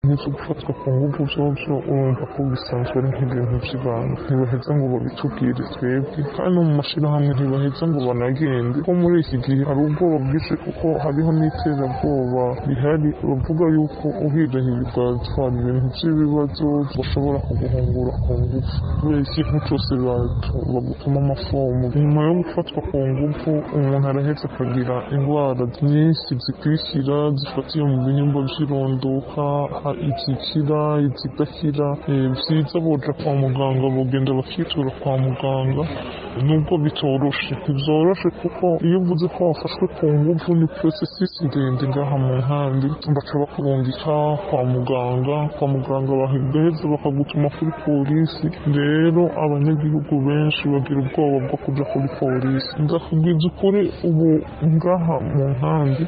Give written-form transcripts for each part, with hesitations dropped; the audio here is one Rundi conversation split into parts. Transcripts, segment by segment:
Nk'ivyo gufatwa ku nguvu vyovyo, urumva ko bisanzwe ari nk'ibintu vy'ibanga, ntibaheza ngo babitubwire twebwe, kandi no mu mashirahamwe ntibaheza ngo banagende ko muri iki gihe hari ubwoba bwinshi, kuko hariho n'iterabwoba rihari. Bavuga yuko uhirahiye ugatwara ibintu vy'ibibazo bashobora kuguhungura ku ngufu, kubera ikintu cose bagutuma amafomu. Nyuma yo gufatwa ku ngufu, umuntu araheza akagira indwara nyinshi zikurikira zifatiye mu bihimba vy'irondoka, izikira, izidakira. Vyiza boja kwa muganga, bogenda bakitura kwa muganga, nubwo bitoroshe. Ntivyoroshe kuko iyo uvuze ko wafashwe ku nguvu ni processus ndende. Ngaha mu nkambi baca bakurungika kwa muganga, kwa muganga bagaheza bakagutuma kuri polisi. Rero abanyagihugu benshi bagira ubwoba bwo kuja kuri polisi. Ndakubwiza ukuri, ubu ngaha mu nkambi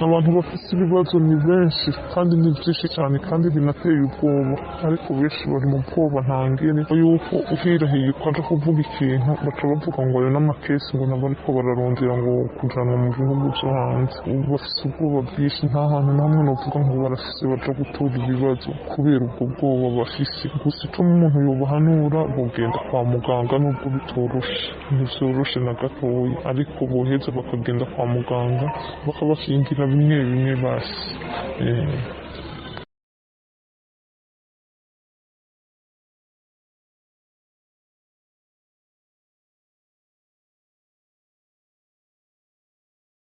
abantu bafise ibibazo ni benshi kandi ni byinshi cyane kandi binateye ubwoba, ariko benshi bari mu bwoba ntangere yuko uhirahiye ukaja kuvuga ikintu baca bavuga ngo ayo n'amakesi, ngo nabo ariko bararondera ngo kujanwa mu bihugu vyo hanze. Ubu bafise ubwoba bwinshi, nta hantu na hamwe novuga ngo barafise baja gutura ibibazo kubera ubwo bwoba bafise. Gusa ico umuntu yobahanura, bogenda kwa muganga, nubwo bitoroshe, ntivyoroshe na gatoya, ariko boheza bakagenda kwa muganga bakabakingira bimwe bimwe basi.